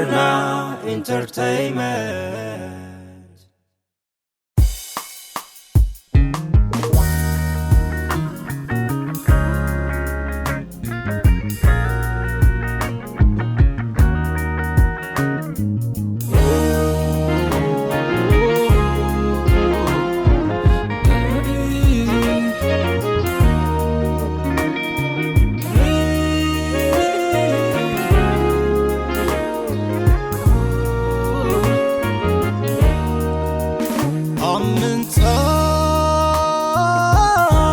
Entertainment. ኣብ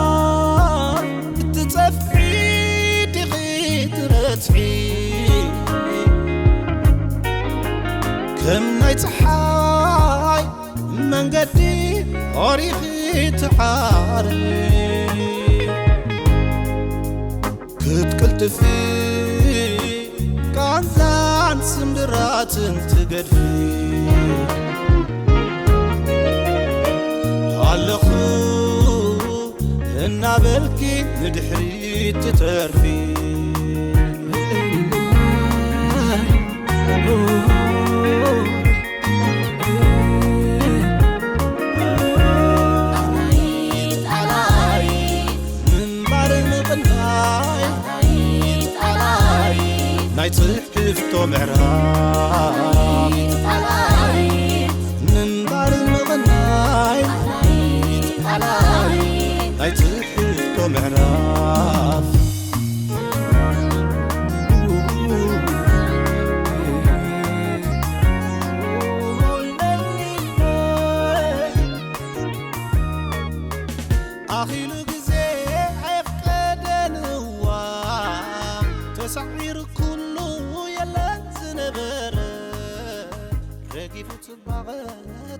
ምንጻር እትጸፍዒ ዲኺ ትረትዒ፣ ከም ናይ ጸሓይ መንገዲ ኦሪኺ ትዓሪ። ክትቅልጥፊ ቃንዛን ስምብራትን ትገድፊ። ኣለኹ እናበልኪ ንድሕሪት ትተርፊ። ምንባር ምቕናይ ናይ ጽሕፍቶ ምዕራፍ። ምንባር ምቕናይ ናይ ጽሕፍቶ ምዕራፍ። ኣኺሉ ግዜ ኣይፍቀደን እዋ፣ ተሳዒሩ ኩሉ የለን ዝነበረ፣ ረጊፉ ጽባቐ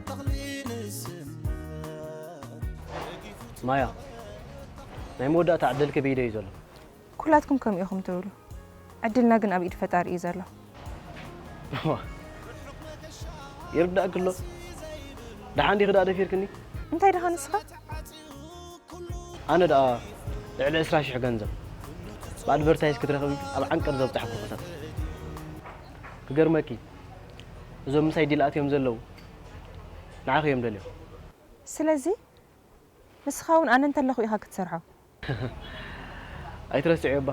ተኽሊ ንስነት፣ ረጊፉ ማያ፣ ናይ መወዳእታ ዕድልኪ ብኢደይ እዩ ዘሎ። ኩላትኩም ከምኡ ኢኹም ትብሉ፣ ዕድልና ግን ኣብ ኢድ ፈጣሪ እዩ ዘሎ። እዋ፣ ይርዳእኪ ኣሎ። ደሓን ዲኺ ደኣ ደፊርክኒ? እንታይ ደኻ ንስኻ? ኣነ ደኣ ልዕሊ ዕስራ ሽሕ ገንዘብ ብኣድቨርታይዝ ክትረኽቢ ኣብ ዓንቀር ዘብጻሕኩ ክሳብ። ክገርመኪ፣ እዞም ምሳይ ዲል ኣትዮም ዘለዉ ንዓኺ እዮም ደልዮም። ስለዚ ንስኻ እውን ኣነ እንተለኹ ኢኻ ክትሰርሖ። ኣይትረስዕዮ እባ።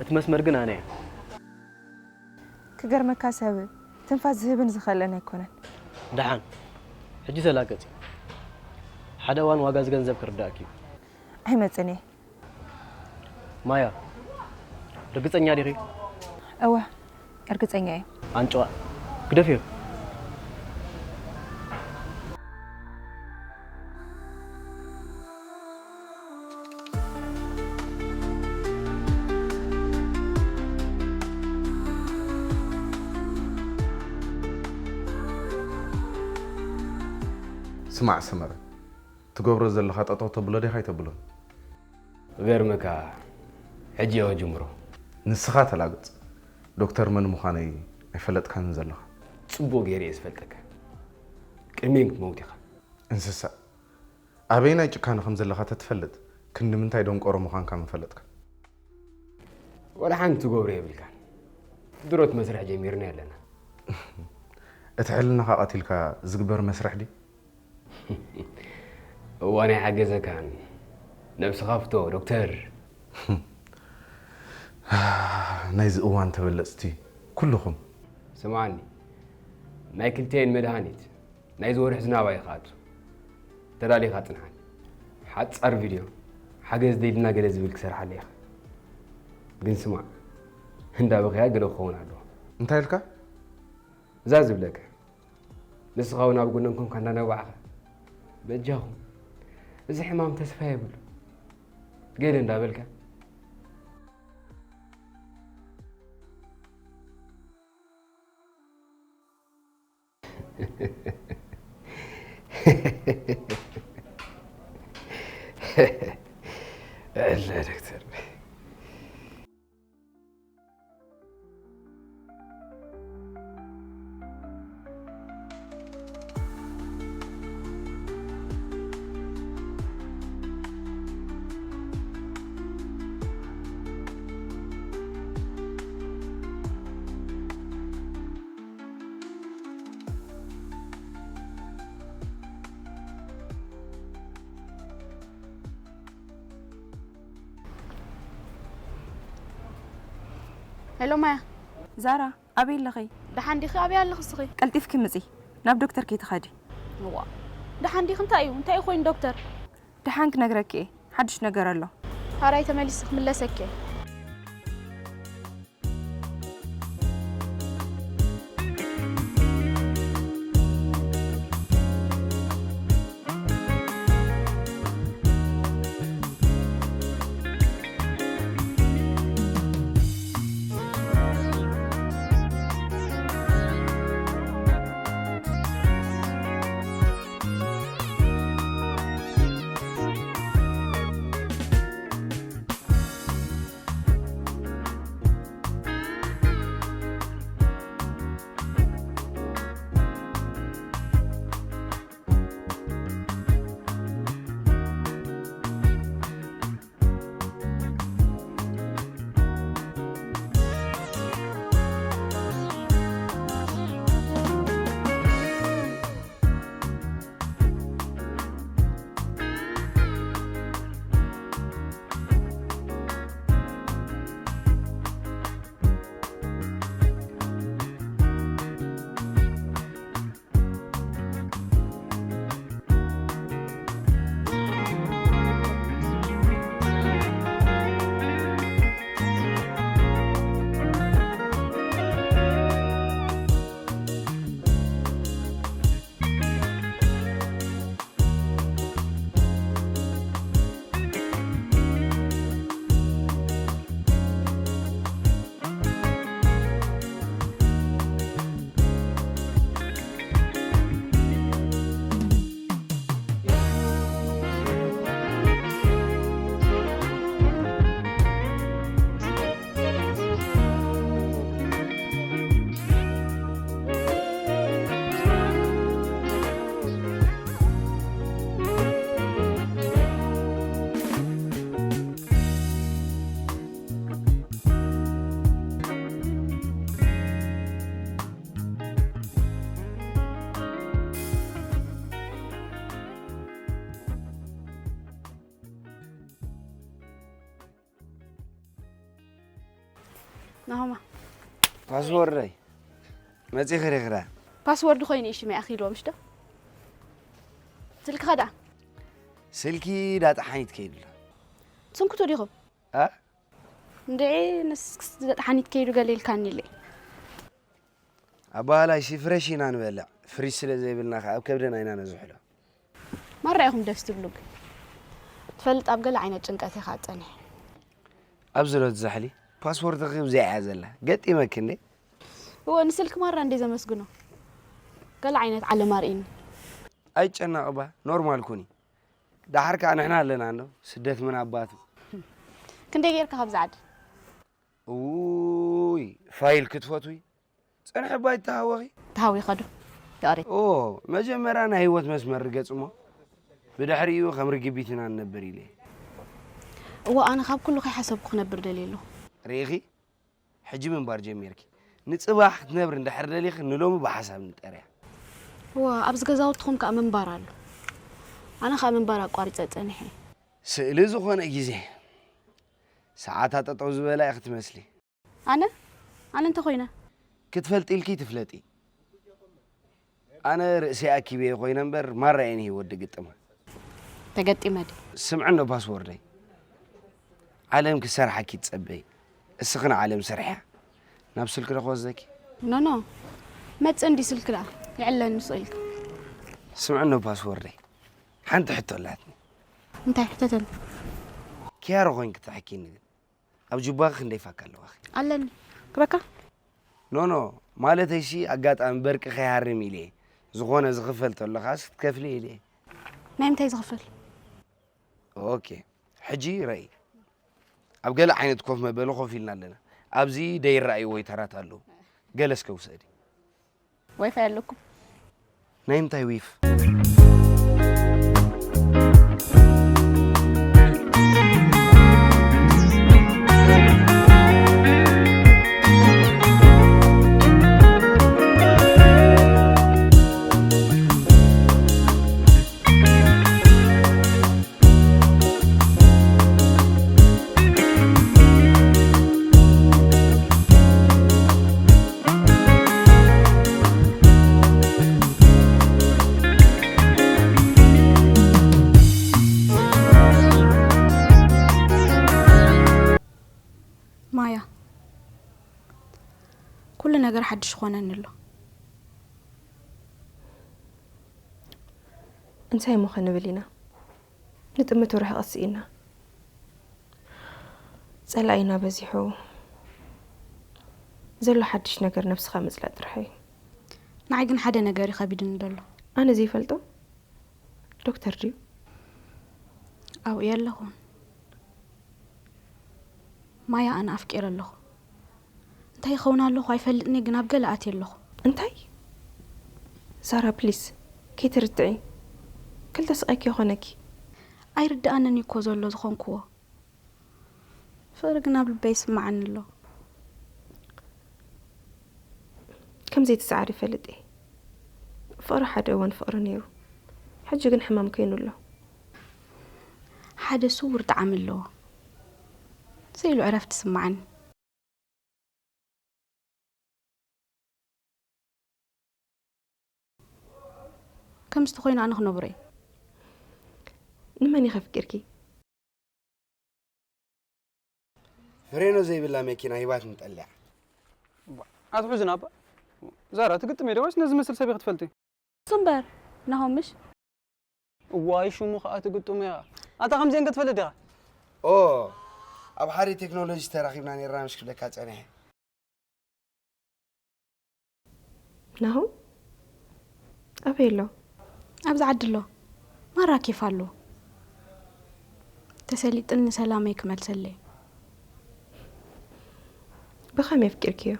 እቲ መስመር ግን ኣነ እየ። ክገርመካ ሰብ ትንፋስ ዝህብን ዝኸልእን ኣይኮነን። ደሓን፣ ሕጂ ተላገጺ። ሓደ እዋን ዋጋ እዚ ገንዘብ ክርዳእኪ እዩ። ኣይመጽእን እየ። ማያ፣ ርግጸኛ ዲኺ? እወ፣ ርግጸኛ እየ። ኣንጭዋ፣ ግደፍዮ። ስማዕ ሰመረ፣ ትገብሮ ዘለኻ ጠጠው ተብሎ ዲኻ ኣይተብሎን? ክገርመካ፣ ሕጂ እየ ክጅምሮ። ንስኻ ተላገጽ። ዶክተር መን ምዃነይ ኣይፈለጥካንን ዘለኻ። ጽቡቕ ገይረ እየ ዝፈልጠካ። ቅድመይ ክትመውት ኢኻ። እንስሳ፣ ኣበየናይ ጭካነ ከም ዘለኻ ተትፈልጥ፣ ክንዲ ምንታይ ደንቆሮ ምዃንካ ምፈለጥካ። ወላ ሓንቲ ትገብሮ የብልካን። ድሮ እቲ መስርሕ ጀሚርና ኣለና። እቲ ሕልናኻ ቀቲልካ ዝግበር መስርሕ ድዩ? እዋን ኣይሓገዘካን። ነብስኻ ፍቶ ዶክተር። ናይዚ እዋን ተበለጽቲ ኩልኹም። ስምዓኒ፣ ናይ ክልተየን መድሃኒት ናይዚ ወርሒ ዝናባይ ክኣቱ ተዳሊኻ ጽንሓኒ። ሓጻር ቪድዮ ሓገዝ ደሊና ገለ ዝብል ክሰርሓለይ ኢኻ። ግን ስማዕ፣ እንዳበኽያ ገለ ክኸውን ኣለዎ። እንታይ ኢልካ? እዛ ዝብለካ፣ ንስኻ እውን ኣብ ጎነን ኮንካ እንዳነባዕኻ፣ በጃኹም፣ እዚ ሕማም ተስፋ የብሉ፣ ገለ እንዳበልካ። ኣላ ዶክተር። ሄሎ ማያ። ዛራ፣ ኣበይ ኣለኺ? ደሓን ዲኺ? ኣበይ ኣለኺ እስኺ? ቀልጢፍኪ ምጺ፣ ናብ ዶክተር ከይትኸዲ። እዋ፣ ደሓን ዲኺ? እንታይ እዩ እንታይ እዩ ኮይኑ ዶክተር? ደሓን ክነግረኪ እየ፣ ሓድሽ ነገር ኣሎ። ሓራይ ተመሊስ ክምለሰኪ እየ። ናሆማ፣ ፓስወርደይ መጺኺ ሪኽዳ። ፓስወርድ ኮይኑ እዩ ሽመይ ኣኺልዎ ምሽ ዶ? ስልክኻ ደኣ? ስልኪ ዳጣ ሓኒት ከይድላ። ትስንክቱ ዲኹም? ኣ? እንድዒ ንስክስ ዳጣ ሓኒት ከይዱ ገለ ኢልካኒ ኢለ። ኣባህላይሲ ፍረሽ ኢና ንበልዕ፣ ፍሪጅ ስለ ዘይብልና ከኣ ኣብ ከብድና ኢና ነዝሕሎ። ማራ ኢኹም ደስ ትብሉ ግን። ትፈልጥ ኣብ ገለ ዓይነት ጭንቀት ኢኻ ጸኒሐ። ኣብዚ ዶ ትዘሕሊ? ፓስፖርትኺ ብዚኣ እያ ዘላ። ገጢመኪ እንዴ? እወ ንስልኪ ማራ እንዴ ዘመስግኖ። ገለ ዓይነት ዓለም ኣርእኒ። ኣይጨነቕባ፣ ኖርማል ኩኒ። ደሓር ከኣ ንሕና ኣለና እንዶ፣ ስደት ምን ኣባቱ። ክንደይ ጌርካ ካብዚ ዓዲ? ኡይ፣ ፋይል ክትፈትዊ? ጸንሐ ባይ ተሃወኺ? ተሃዊኸ ዶ? ፍቕሪ። ኦ፣ መጀመርያ ናይ ህይወት መስመር ርገጽ እሞ፣ ብድሕሪኡ ከም ርግቢት ኢና ንነብር ኢለ። እወ ኣነ ካብ ኩሉ ከይሓሰብኩ ክነብር ደልየ ኣለኹ። ርኢኺ? ሕጂ ምንባር ጀሚርኪ። ንጽባሕ ክትነብሪ እንድሕር ደሊኺ ንሎሚ ብሓሳብ ንጠርያ። እወ ኣብዚ ገዛውትኹም ከኣ ምንባር ኣሎ። ኣነ ከኣ ምንባር ኣቋሪጸ ጸኒሐ። ስእሊ ዝኾነ ግዜ ሰዓታ ጠጠው ዝበላ ኢኺ ትመስሊ። ኣነ? ኣነ እንተ ኮይነ? ክትፈልጢ ኢልኪ ትፍለጢ። ኣነ ርእሰይ ኣኪበዮ ኮይነ እምበር ማራ እየ ንህይወት ድግጥማ። ተገጢመ ድየ? ስምዒ እንዶ ፓስወርደይ። ዓለም ክሰርሓኪ ትጸበይ። እስኺ ንዓለም ስርሕያ። ናብ ስልኪ ዶ ክወስደኪ? ኖኖ። መጽእ እንዲ ስልኪ ደኣ። ይዕለኒ ስቕ ኢልካ። ስምዒ እንዶ ፓስወርደይ። ሓንቲ ሕቶ ኣላትኒ። እንታይ ሕተተኒ? ኪያሮ ኮይንኪ ትሕኪኒ ግን። ኣብ ጁባኺ ክንደይ ፋካ ኣለዋኺ? ኣለኒ። ክበካ? ኖኖ፣ ማለተይሲ ኣጋጣሚ በርቂ ከይሃርም ኢለ እየ። ዝኾነ ዝኽፈል ተሎ ከኣስ ክትከፍሊ ኢለ እየ። ናይ ምንታይ ዝኽፈል? ኦኬ፣ ሕጂ ረኢ። ኣብ ገለ ዓይነት ኮፍ መበሊ ኮፍ ኢልና ኣለና። ኣብዚ ደይረኣዩ ወይተራት ኣለዉ። ገለ እስከ ውሰዲ። ዋይፋይ ኣለኩም? ናይ ምንታይ ዊፍ? ዘር ሓድሽ ኾነኒ ኣሎ። እንታይ እሞ ክንብል ኢና? ንጥምቱ ርሕቐት ስኢና። ጸላኢና በዚሑ። ዘሎ ሓድሽ ነገር ነብስኻ ምጽላእ ጥራሕ እዩ። ንዓይ ግን ሓደ ነገር እዩ ከቢድኒ ዘሎ። ኣነ ዘይፈልጦ? ዶክተር ድዩ? ኣብኡ የለኹን። ማያ ኣነ ኣፍቂረ ኣለኹ። እንታይ ይኸውን ኣለኹ ኣይፈልጥን እየ፣ ግን ኣብ ገለ ኣትየ ኣለኹ። እንታይ? ዛራ ፕሊስ ከይትርትዒ። ክልተ ስቓይኪ ይኾነኪ። ኣይርድኣንን እዩ እኮ ዘሎ ዝኾንክዎ። ፍቕሪ ግን ኣብ ልበይ ይስምዓኒ ኣሎ። ከም ዘይትስዓሪ ይፈልጥ እየ። ፍቕሪ ሓደ እዋን ፍቕሪ ነይሩ። ሕጂ ግን ሕማም ኮይኑ ኣሎ። ሓደ ስውር ጣዕሚ ኣለዎ። ስኢሉ ዕረፍቲ ይስምዓኒ። ከምዚ ተኾይኑ ኣነ ክነብሮ እየ። ንመን ኢኺ ኣፍቂርኪ? ፍሬኖ ዘይብላ መኪና ሂባትኒ ጠሊዓ። ኣትሑዝን ኣባ ዛራ ትግጥም እየ ዶ ወይስ ነዚ መስል ሰብ ክትፈልጢ? እሱ እምበር ናሆም ምሽ? እዋይ ሽሙ ከዓ ትግጥሙ እያ። ኣታ ከምዚአን ክትፈልጥ ዲኻ? ኦ ኣብ ሓደ ቴክኖሎጂ ተራኺብና ነይርና ምሽ ክብለካ ጸኒሐ። ናሆም ኣበይ ኣሎ? ኣብዚ ዓዲ ኣሎ። ማራ ኬፍ ኣለዎ። ተሰሊጥኒ ሰላመይ ክመልሰለይ። ብኸመይ ኣፍቂርክዮ?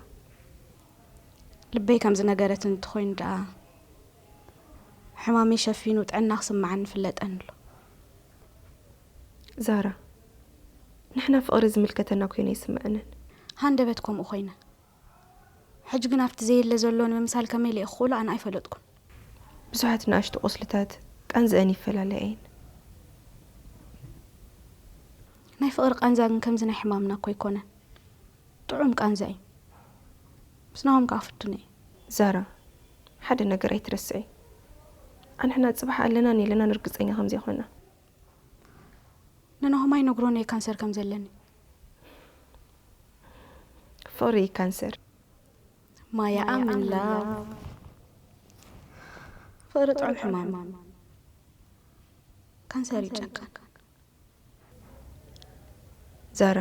ልበይ ከም ዝነገረትኒ እንተኾይኑ ደኣ ሕማመይ ሸፊኑ ጥዕና ክስምዓኒ ይፍለጠኒ ኣሎ። ዛራ፣ ንሕና ፍቕሪ ዝምልከተና ኮይኑ ኣይስምዐንን። ሃንደበት ከምኡ ኮይነ። ሕጂ ግን ኣብቲ ዘየለ ዘሎ ንምምሳል ከመይ ኢለ እየ ክኽእሎ ኣነ ኣይፈለጥኩን። ብዙሓት ንኣሽቱ ቁስልታት ቃንዝአን ይፈላለያ እየን። ናይ ፍቕሪ ቃንዛ ግን ከምዚ ናይ ሕማምና እኮ ኣይኮነን። ጥዑም ቃንዛ እዩ። ምስ ናሆም ከኣ ፍቱን እየ። ዛራ፣ ሓደ ነገር ኣይትረስዒ። ኣንሕና ጽባሕ ኣለናን የለናን ርግጸኛ ከም ዘይኮና። ንናሆም ኣይነግሮን እየ ካንሰር ከም ዘለኒ። ፍቕሪ እዩ ካንሰር። ማያ ኣም ኢን ላቭ። ፍቕሪ ጥዑም ሕማም እዩ። ካንሰር እዩ ጨካን። ዛራ፣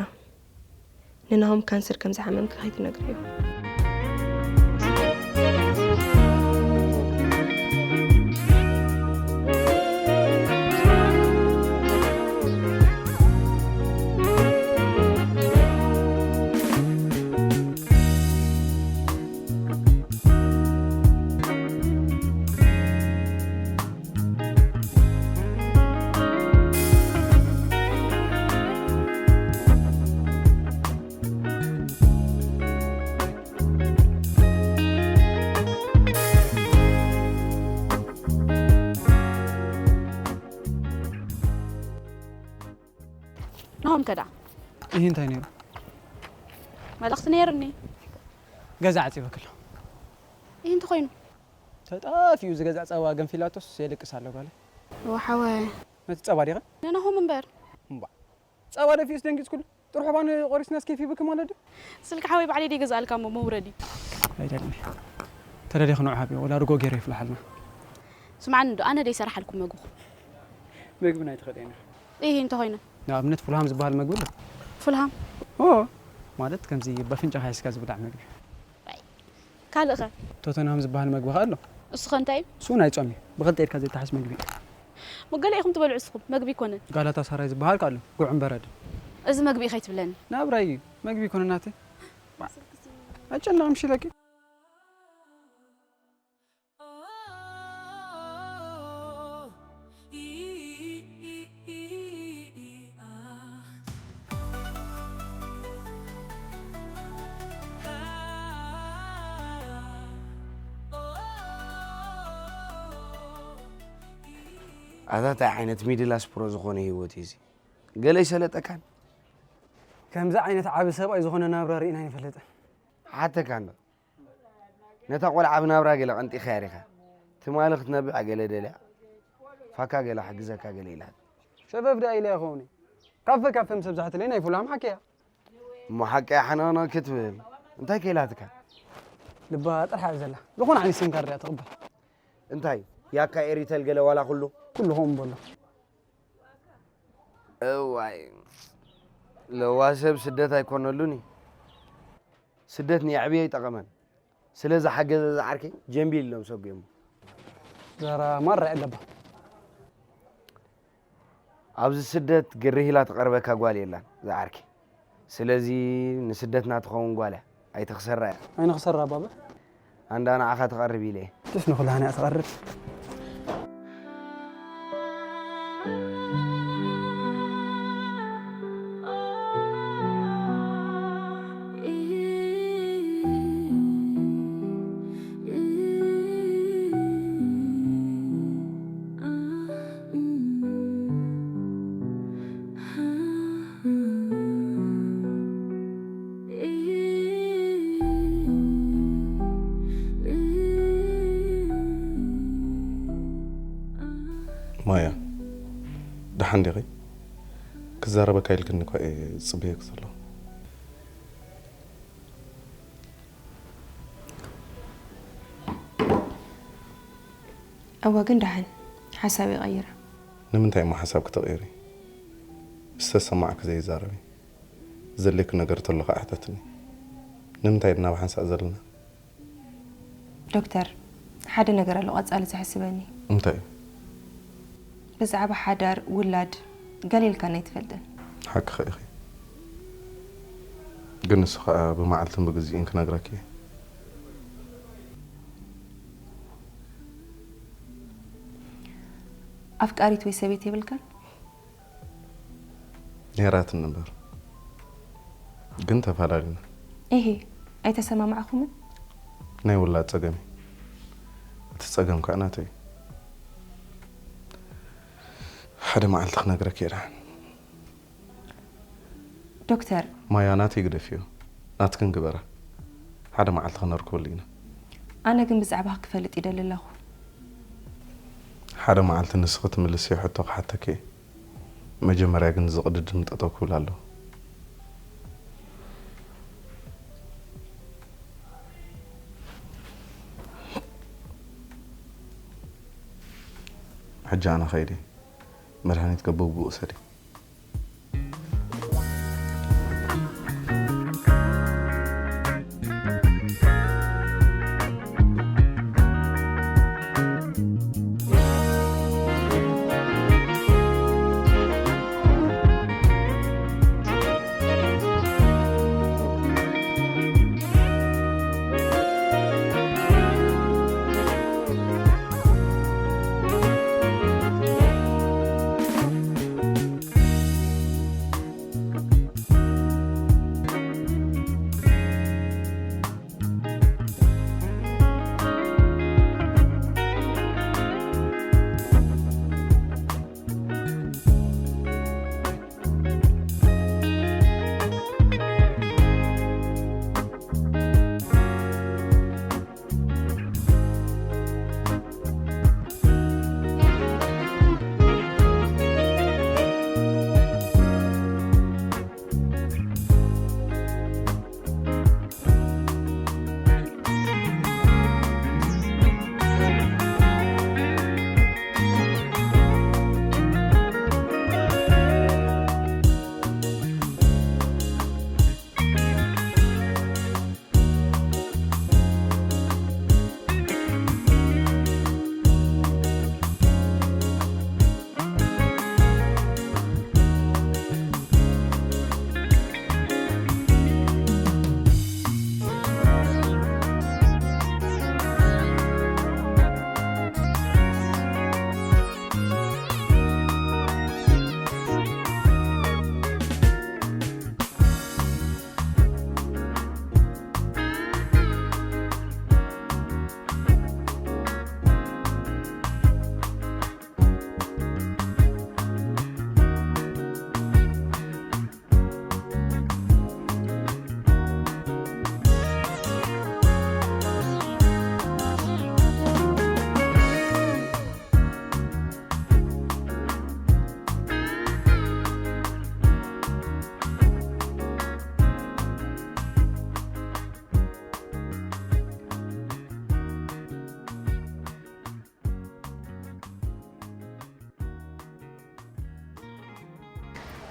ንናሆም ካንሰር ከም ዝሓመምኪ ከይትነግርዮ። ናሆም ከዳ ይህ እንታይ ነይሩ? መልእኽቲ ነይሩኒ። ገዛ ዓፂበክሎ። ይህ እንተኾይኑ ተጣፊኡ ዝገዛ ፀባ ገንፊላቶስ የልቅስ ኣሎ ጓለ። ወሓወ ነቲ ፀባ ዲኸ? ንናሆም እምበር። እምባ ፀባ ደፊኡስ ደንጊፅኩሉ። ጥርሑ ባን ቆሪስናስ ኬፍ ይብክ ማለት ድዩ? ስልኪ ሓወይ ባዕለይ ደይገዝኣልካ እሞ መውረዲ። ኣይደልን። ተደሊኹ ንዑ ሃብዮ ወላ ርጎ ገይረ ይፍልሓልና። ስምዓኒ እንዶ ኣነ ደይሰራሓልኩም መግብኹም። መግብና ኣይትኽእልን ኢኻ። ኢሂ እንተኾይነ። ንኣብነት ፉልሃም ዝበሃል መግቢ ኣሎ። ፉልሃም? ኦ ማለት ከምዚ በፍንጫኻ ሒዝካ ዝብላዕ መግቢ። ካልእ ኸ? ቶተንሃም ዝበሃል መግቢ ኸ ኣሎ። እሱ ኸ እንታይ እዩ? እሱ እውን ኣይጾም እዩ። ብኽልተ ኢድካ ዘይተሓዝ መግቢ እዩ። እሞ ገለ ኢኹም ትበልዑ እስኹም፣ መግቢ ኣይኮነን። ጋላታሳራይ ዝበሃል ከ ኣሎ፣ ጉዕን በረድን። እዚ መግቢ እዩ ከይትብለኒ። ናብራይ እዩ፣ መግቢ ኣይኮነን ናተይ። ኣጨናቕምሽ ኢለኪ። ኣታ እንታይ ዓይነት ሚድል ኣስፕሮ ዝኾነ ህይወት እዩ እዚ? ገለ ኣይሰለጠካን? ከምዚ ዓይነት ዓቢ ሰብኣይ ዝኾነ ናብራ ርኢና ኣይንፈልጥን። ሓተካ እንዶ። ነታ ቆልዓ ብናብራ ገለ ቀንጢኻያ ዲኻ? ትማሊ ክትነብዕ ገለ ደልያ። ፋካ ገለ ሓግዘካ ገለ ኢላታ። ሸፈፍ ደኣ ኢለያ ኸውን። ካፈ ካፈ ምስ ኣብዛሕትለይ ናይ ፉላም ሓቂ እያ። እሞ ሓቂ እያ ሓነቕነቕ ክትብል እንታይ ከይላትካ? ልባ ጥራሕ እያ ዘላ። ዝኾነ ዓይነት ሲም ካርድ እያ ትቕበል። እንታይ ያካ ኤሪተል ገለ ዋላ ኩሉ ኩሉ ሆም በሎ። እዋይ ለዋ ሰብ ስደት ኣይኮነሉን እዩ። ስደት ንየዕብዮ ኣይጠቐመን። ስለ ዝሓገዘ ዝዓርከይ ጀምቢል ኢሎም ሰጉሞ። ዘራ ማራ ኣለባ። ኣብዚ ስደት ግርህ ኢላ ትቐርበካ ጓል የላን ዝዓርከይ። ስለዚ ንስደትና ትኸውን ጓል እያ ኣይትኽሰራ እያ። ኣይንኽሰራ ባባ። ኣንዳ ንዓኻ ትቐርብ ኢለ እየ። ትሽ ንኹላህና እያ ትቐርብ። ማያ፣ ደሓን ዲኺ? ክዛረበካ ኢልክኒ እኳ እየ ዝጽበየኪ ዘለኹ። እወ፣ ግን ደሓን ሓሳብ ይቐይረ። ንምንታይ እሞ ሓሳብ ክትቕይሪ? ዝተሰማዕኪ ዘይዛረቢ? ዘድልየኪ ነገር ተሎ ከኣ ሕተትኒ። ንምንታይ ድና ብሓንሳእ ዘለና? ዶክተር፣ ሓደ ነገር ኣሎ ቀጻሊ ዘሕስበኒ። እንታይ እዩ? ብዛዕባ ሓዳር፣ ውላድ፣ ገለ ኢልካኒ ኣይትፈልጥን። ሓቅኺ ኢኺ። ግን ንሱ ኸኣ ብመዓልትን ብግዜኡን ክነግረኪ እየ። ኣፍቃሪት ወይ ሰበይቲ የብልካን? ነይራትኒ እምበር ግን ተፈላለና። ኢሂ፣ ኣይተሰማማዕኩምን? ናይ ውላድ ጸገም እዩ። እቲ ጸገም ከኣ ናተይ እዩ። ሓደ መዓልቲ ክነግረኪ እየ ደሓን። ዶክተር፣ ማያ ናተይ ግደፍዮ። ናትክን ግበራ። ሓደ መዓልቲ ክነርክበሉ ኢና። ኣነ ግን ብዛዕባኺ ክፈልጥ ይደሊ ኣለኹ። ሓደ መዓልቲ ንስኺ ትምልስዮ ሕቶ ክሓተኪ እየ። መጀመርያ ግን እዚ ቅድድም ጠጠው ክብል ኣለዎ። ሕጂ ኣነ ኸይደ መድሃኒት ከበግብኡ ውሰዲ።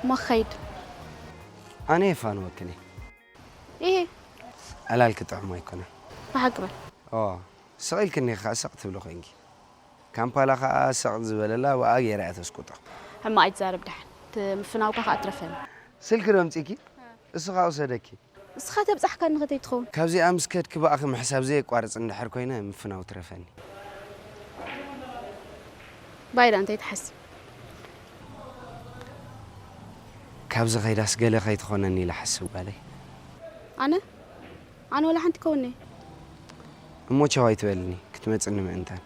እሞ ክኸይድ። ኣነ የፋንወክን እየ። ይሄ ዕላል ክጥዕሞ ኣይኮነን። ብሓቂ በል። ኦ ስቕ ኢልክኒ ኸዓ ስቕ ትብሊ ኮይንኪ። ካምፓላ ኸዓ ስቕ ዝበለላ ብኣ ገይራ እያ ተስቁጦ። ሕማቕ ኣይትዛረብ ደሓን። እቲ ምፍናውካ ኸዓ ትረፈኒ። ስልኪ ዶ ኣምጺእኪ? እሱ ኸዓ ውሰደኪ። እስኻ ተብጻሕካኒ ከተይትኸውን። ካብዚኣ ምስ ከድኪ ብኣኺ ምሕሳብ ዘየቋርጽ እንድሕር ኮይነ ምፍናው ትረፈኒ። ባይዳ እንታይ ትሓስብ? ካብዚ ኸይዳስ ገለ ከይትኾነኒ ኢለ ሓስብ ጓለይ። ኣነ ኣነ ወላ ሓንቲ ከውኒ እሞ ቻው ኣይትበልኒ ክትመጽኒ ምእንታን።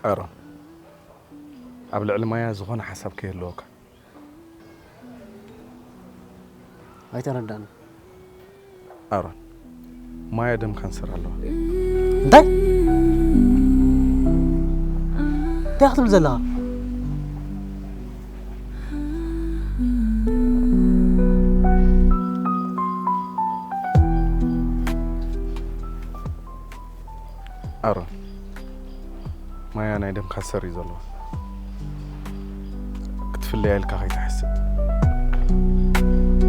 ኣሮን፣ ኣብ ልዕሊ ማያ ዝኾነ ሓሳብ ከይህልወካ። ኣይተረዳእን። ኣሮን፣ ማያ ደም ካንሰር ኣለዋ። እንታይ እንታይ ክትብል ዘለኻ? ኣሮን፣ ማያ ናይ ደም ካንሰር እዩ ዘለዋ። ክትፍለያ ኢልካ ከይትሓስብ።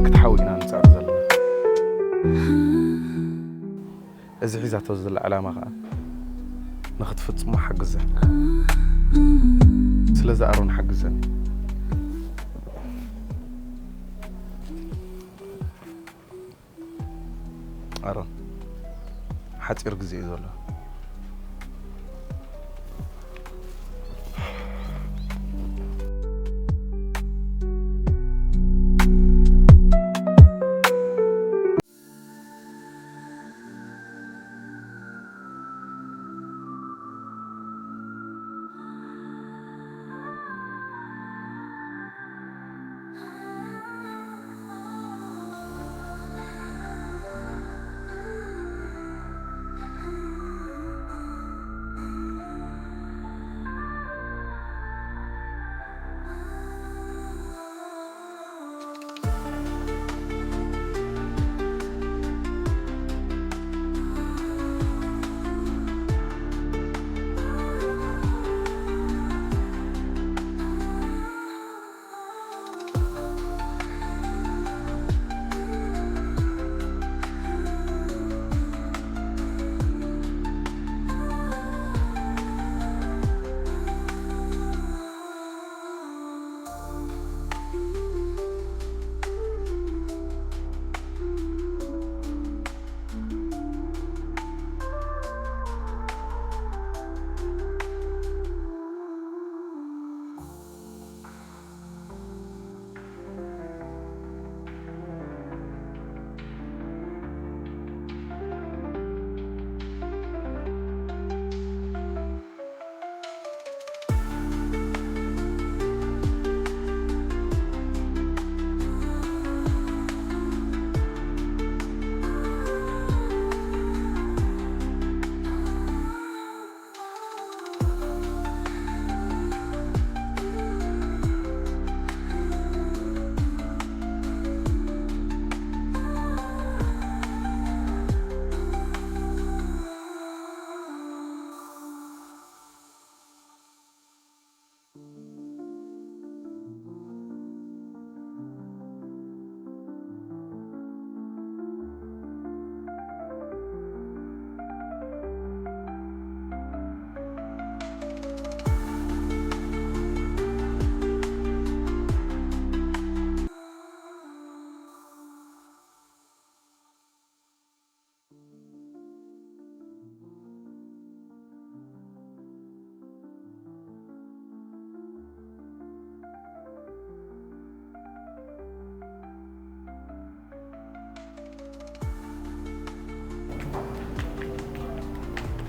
ክትሓዊ ኢና ንጻዕር ዘለና። እዚ ሒዛቶ ዘላ ዕላማ ኸኣ ንኽትፍጽሞ ሓግዘ። ስለዚ ኣሮን ሓግዘኒ። ኣሮን፣ ሓጺር ግዜ እዩ ዘሎ።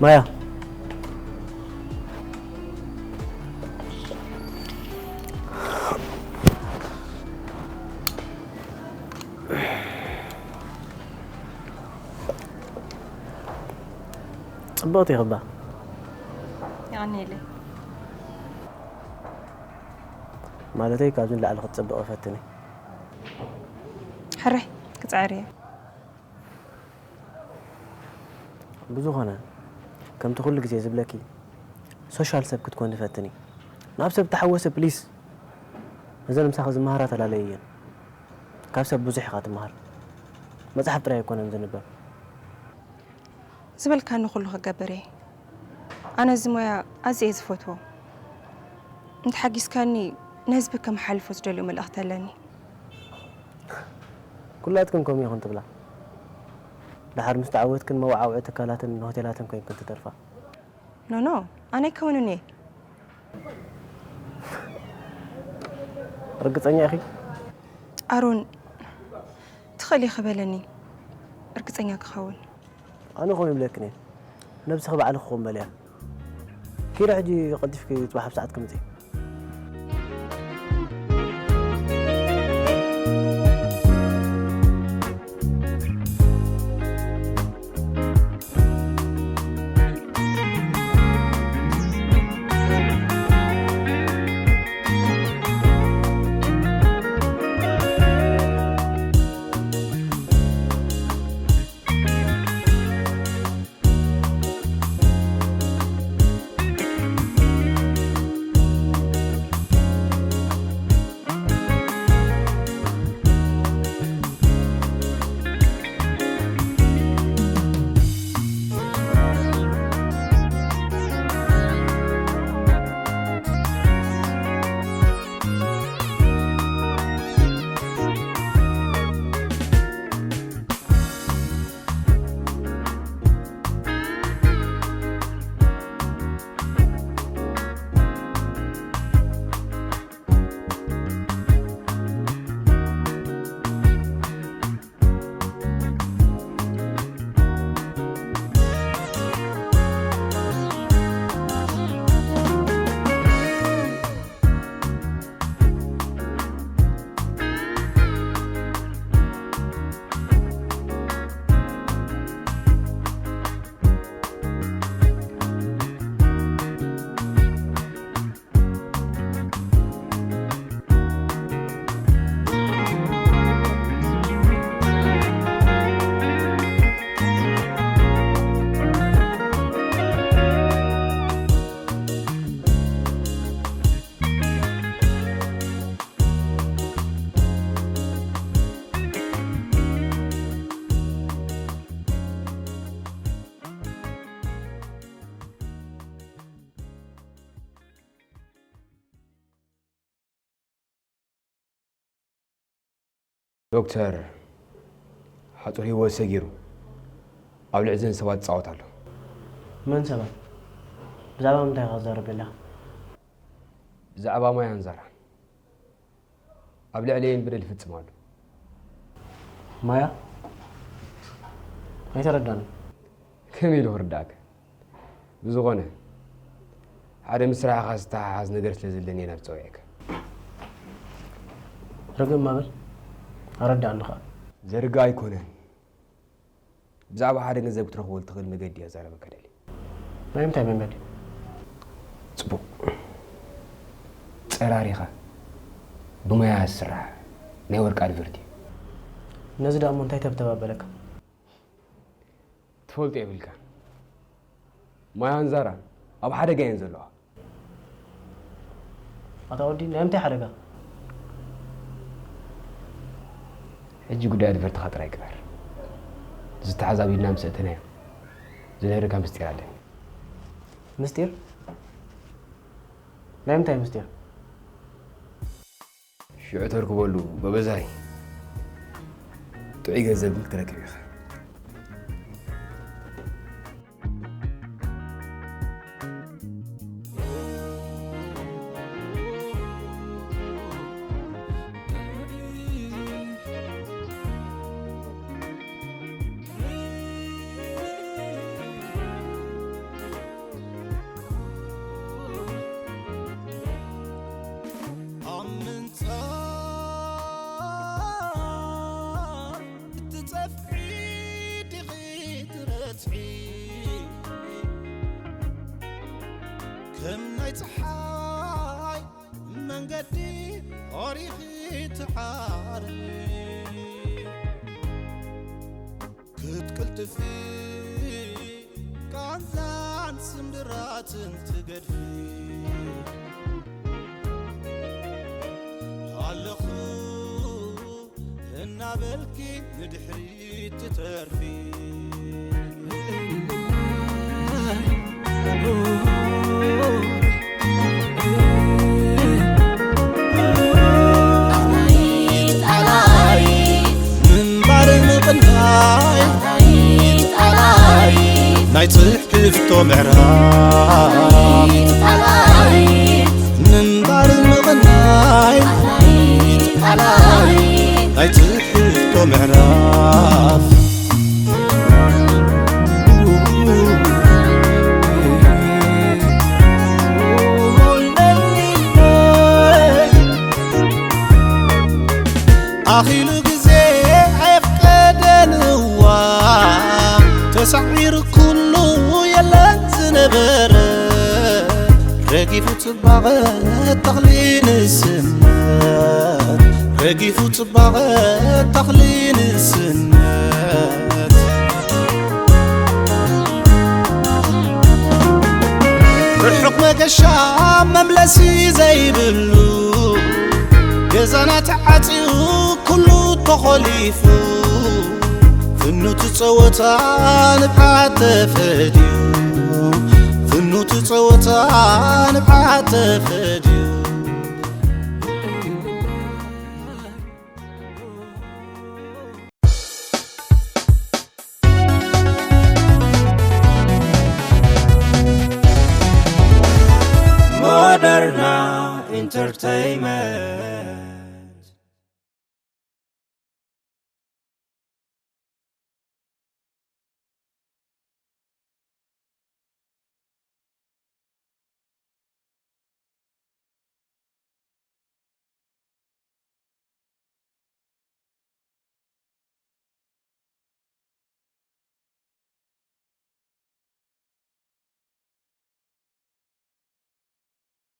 ማያ። ጽብቕቲ ኢኺ እባ። የቐንየለይ። ማለተይ ካብዚ ንላዕሊ ክትጽብቒ እፈትን እየ። ሕራይ ክጽዕር እየ። ብዝኾነ፣ ከምቲ ኩሉ ግዜ ዝብለኪ፣ ሶሻል ሰብ ክትኮኒ ፈትኒ። ናብ ሰብ ተሓወሲ ፕሊስ። እዘን ምሳኺ ዝመሃራ ተላለዩ እየን። ካብ ሰብ ብዙሕ ኢኻ ትመሃር። መጽሓፍ ጥራይ ኣይኮነን ዝንበብ። ዝበልካኒ ኩሉ ክገብር እየ። ኣነ እዚ ሞያ ኣዝየ እየ ዝፈትዎ። እንተሓጊዝካኒ ንህዝቢ ከመሓልፎ ዝደልዮ መልእኽቲ ኣለኒ። ኩላትክን ከምኡ ኢኹን ትብላ። ደሓር ምስ ተዓወትክን መወዓውዒ ትካላትን ሆቴላትን ኮይንክን ትተርፋ። ኖ፣ ኖ፣ ኣነ ኣይከውንን እየ። ርግጸኛ ኢኺ? ኣሮን፣ ትኽእል ኢኺ በለኒ፣ ርግጸኛ ክኸውን። ኣነ ከምኡ ይብለክን እየ። ነብስኺ ባዕልኺ ኮን በልያ። ኪዲ ሕጂ ቀልጢፍኪ ጽባሕ ኣብ ሰዓት ክምጺ። ዶክተር፣ ሓጹር ህይወት ሰጊሩ ኣብ ልዕሊ እዘን ሰባት ይጻወት ኣሎ። መን ሰባት? ብዛዕባ ምንታይ ኢኻ ትዛረብ ዘለኻ? ብዛዕባ ማያን ዛራን። ኣብ ልዕሊኤን በደል ይፍጽም ኣሎ። ማያ? ኣይተረዳንን። ከመይ ኢሉ ክርዳእካ? ብዝኾነ፣ ሓደ ምስ ስራሕኻ ዝተሓሓዝ ነገር ስለ ዘለኒ እየ ናብ ጸዊዐካ። ርግእ እማ በል፣ ኣረድኣኒ ኸኣ። ዘርግእ ኣይኮነን። ብዛዕባ ሓደ ገንዘብ ክትረኽበሉ ትኽእል መገዲ እየ ክዛረበካ ደልየ። ናይ ምንታይ መንገዲ? ጽቡቕ። ጸራሪኻ ብሞያ ዝስራሕ ናይ ወርቂ ኣድቨርት እዩ። ነዚ ደኣ እሞ እንታይ ተብተብ ኣበለካ? ትፈልጦ የብልካን። ማያን ዛራን ኣብ ሓደጋ እየን ዘለዋ። ኣታ ወዲ፣ ናይ ምንታይ ሓደጋ? ሕጂ ጉዳይ ኣድቨርትኻ ጥራይ ግበር። ዝተሓዛቢልና ምስ ኣተናዮ ዝነግረካ ምስጢር ኣለኒ። ምስጢር? ናይ ምንታይ ምስጢር? ሽዑ ተርክበሉ ጎበዛይ። ጥዑይ ገንዘብ ግን ክትረክብ ኢኻ። ናይ ፀሓይ መንገዲ ኦሪኺ ትዓሪ ክትቅልጥፊ ቃንዛን ስምድራትን ትገድፊ ኣለኹ እናበልኪ ንድሕሪት ትተርፊ። ምንባር ምቕናይ ናይ ጽሕፍቶ ምዕራፍ ምንባር ምቕናይ ናይ ጽሕፍቶ ምዕራፍ ኣኺሉ ግዜ ኣየፍቀደን እዋን ተሳዒሩ ኩሉ የለን ዝነበረ ረጊፉ ጽባቐ ተኽሊ ንስነት ረጊፉ ጽባቐ ተኽሊ ንስነት ርሑቕ መገሻ መምለሲ ዘይብሉ ገዛና ተዓጽዩ ኩሉ ተኾሊፉ ፍኑት ጸወታ ንብዓት ተፈድዩ ፍኑት ጸወታ ንብዓት ተፈድዩ Moderna Entertainment